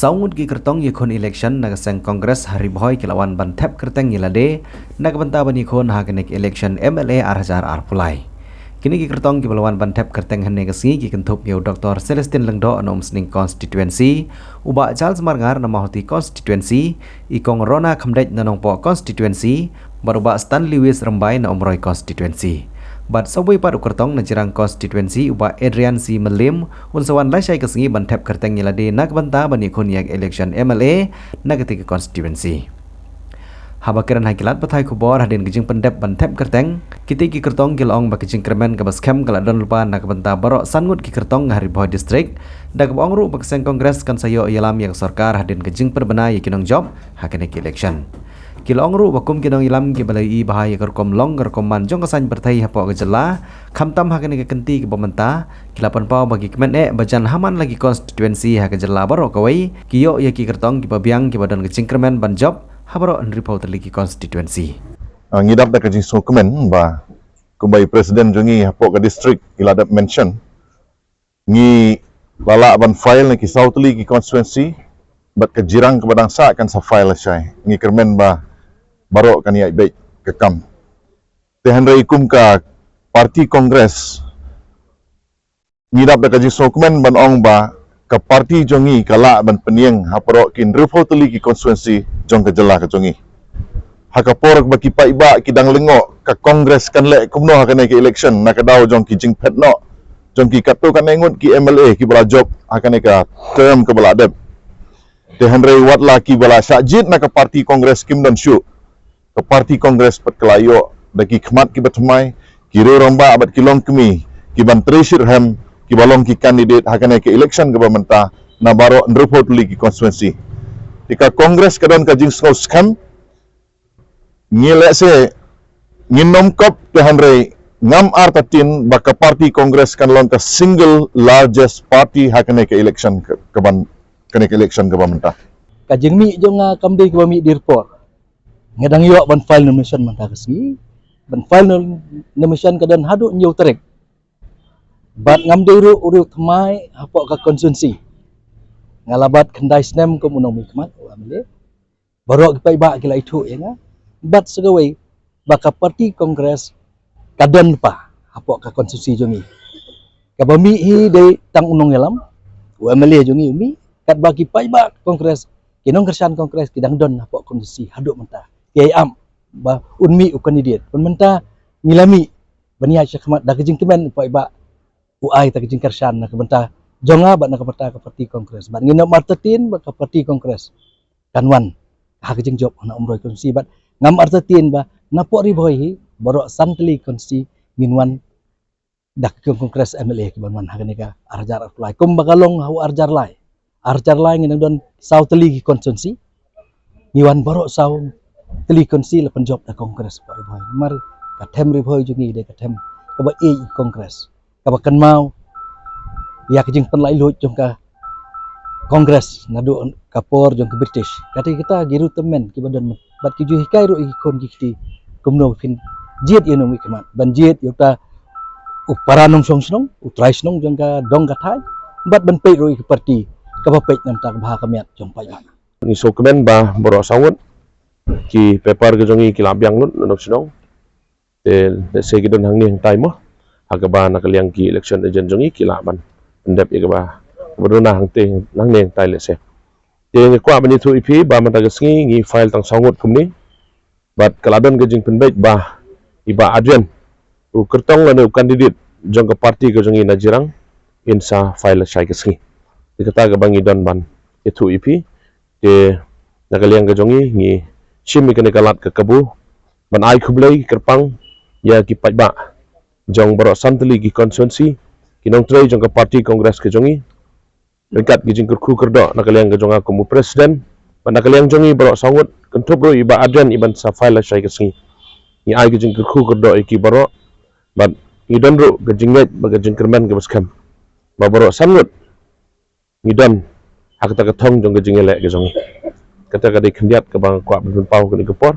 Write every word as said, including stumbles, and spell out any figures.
Saw ngut ki kyrtong ïakhun election na ka seng Congress ha Ri Bhoi ki la wan ban thep kyrteng ïa lade na ka bynta ban ïakhun ha kane ka election M L A ar hajar arphew lai. Kine ki kyrtong kiba la wan ban thep kyrteng hynne ka sngi ki kynthup ïa u Doctor Celestine Lyngdoh na Umsning Constituency, u Bah Charles Marngar na Mawhati Constituency, i Kong Rona Khymdeit na Nongpoh Constituency, bad u Bah Stanley Wis Rymbai na Umroi Constituency. Bad sawei pat u kyrtong na Jirang Constituency, u Bah Adrian C Mylliam, un sa wan lashai ka sngi ban thep kyrteng ïa lade na ka bynta ban ïakhun ïa ka election M L A na katei ka constituency. Haba kren ha ki lad pathai khubor hadien ka jingpyndep ban thep kyrteng, kitei ki kyrtong ki la ong ba ka jingkyrmen kaba skhem ka la don lypa na ka bynta baroh san ngut ki kyrtong ha Ri Bhoi District, da kaba ong ruh ba ka seng Congress kan sa ïoh ïalam ïa ka sorkar hadien ka jingpynbna ïa ki nongjop ha kane ka election. Ki la ong ruh ba kum ki nongïalam kiba la ïohi bha ïa ka rukom long ka rukom man jong ka saiñ pyrthei hapoh ka jylla, khamtam ha kane ka kynti kaba mynta, ki la pynpaw ba ki kmen eh ba jan ha man la ki constituency ha ka jylla baroh kawei ki ïoh ïa ki kyrtong kiba biang kiba don ka jingkyrmen ban jop ha baroh hynriewphew tylli ki constituency. Ah, ngi dap da ka jingsngewkmen ba kumba i president jong ngi hapoh ka district i la dep mention, ngi la lah ban file na ki saw tylli ki constituency, bad ka Jirang kaba dang sah kan sa file lashai. Ngi kyrmen ba baroh kan ïaid beit ka kam. Te hynrei kum ka party Congress, ngi dap da ka jingsngewkmen ban ong ba ka party jong ngi ka lah ban pynïeng ha baroh ki hynriewphew tylli ki constituency jong ka jylla ka jong ngi. Ha ka por ba ki paidbah ki dang lyngngoh ka Congress kan leh kumno ha kane ka election na ka daw jong ki jingphet noh jong ki katto katne ngut ki M L A kiba la jop ha kane ka term kaba la dep. Te hynrei wat la kiba la shah jied na ka party Congress kim don shuh. Ka party Congress pat ka la ïoh da ki khmat kiba thymmai, ki riew rangbah bad ki longkmie kiban trei shitrhem kiba long ki candidate ha kane ka election kaba mynta na baroh hynriewphew tylli ki constituency. Te ka Congress ka don ka jingsngew skhem, ngi lehse ngin nym kop, te hynrei ngam artatien ba ka party Congress kan long ka single largest party ha kane ka election ka, kaban, kane ka election kaba mynta. Ka jingmih jong nga kam dei kaba mih dei por. Nga dang ïoh ban file nomination mynta ka sngi. Ban file nom-, nomination ka don haduh hynñiew tarik. Bad ngam dei ruh u riew thymmai hapoh ka constituency. Nga la bat khyndai snem kum u nongmihkhmat u M L A. Baroh ki paidbah ki la ithuh ïa nga. Bad sa kawei ba ka party Congress ka don lypa hapoh ka constituency jong ngi. Kaba mih hi dei tang u nongïalam, u M L A jong ngi u mih, katba ki paidbah Congress, ki nongkyrshan Congress ki dang don hapoh constituency haduh mynta. Ki ïam ba un mih u candidate. Pynmynta ngi la mih ban ïaid shakhmat da ka jingkmen u paidbah u ai ta ka jingkyrshan na ka bynta jong nga bad na ka bynta ka party Congress. Bad ngin nym artatien ba ka party Congress kan wan ha ka jingjop na Umroi constituency bad ngam artatien ba napoh Ri Bhoi hi baroh san tylli constituency ngin wan da ka Congress M L A kiban wan ha kane ka ar hajar arphew lai. Kumba ka long ha u ar hajar lai. Ar hajar lai ngin don saw tylli ki constituency. Ngi wan baroh saw tylli constituency la pynjop da Congress hapoh Ri Bhoi. Namar ka them Ri Bhoi jong ngi dei ka them kaba ïeit Congress. Kaba kynmaw ïa ka jingpynlait luid jong ka Congress naduh ka por jong ka British. Kata kita ki riew tymmen kiba don bad ki ju hikai ruh ïa ki khun ki kti kumno phin jied ïa u nongmihkhmat ban jied ïa uta u para nongshong shnong, u trai shnong jong ka dong ka thaiñ, bad ban peit ruh ïa ka party kaba peit na ka bynta ka bha ka miat jong paidbah. Ngi sngewkmen ba baroh saw ngut ki paper ka jong ngi ki la biang lut na dong shnong. Te lehse ki don hangne hangtai mo, ha kaba na ka liang ki election agent jong ngi ki lah ban pyndep ïa kaba, kaba duna hangte, hangne hangtai lehse. Te nga kwah ban ïathuh ïa phi ba mynta ka sngi ngi file tang saw ngut kumne. Bad ka la don ka jingpynbeit ba i Bah Adrian, u kyrtong lane u candidate jong ka party ka jong ngi na Jirang, in sa file lashai ka sngi. Te kata kaba ngi don ban ïathuh ïa phi. Te na ka liang ka jong ngi ngi shim ïa kane ka lad ka kabu ban ai khublei kyrpang ïa ki paidbah jong baroh san tylli ki constituency, ki nongtrei jong ka party Congress ka jong ngi. Ryngkat ki jingkyrkhu kyrdoh na ka liang ka jong nga kum u president, bad na ka liang jong ngi baroh saw ngut, kynthup ruh i Bah Adrian iban sa file lashai ka sngi. Ngi ai ki jingkyrkhu kyrdoh ïa ki baroh, bad ngi don ruh ka jingngeit bad ka jingkyrmen kaba skhem ba baroh san ngut ngi don ha kata ka thong jong ka jingïaleh ka jong ngi. Kata ka dei khyndiat kaba nga kwah ban pynpaw kane ka por.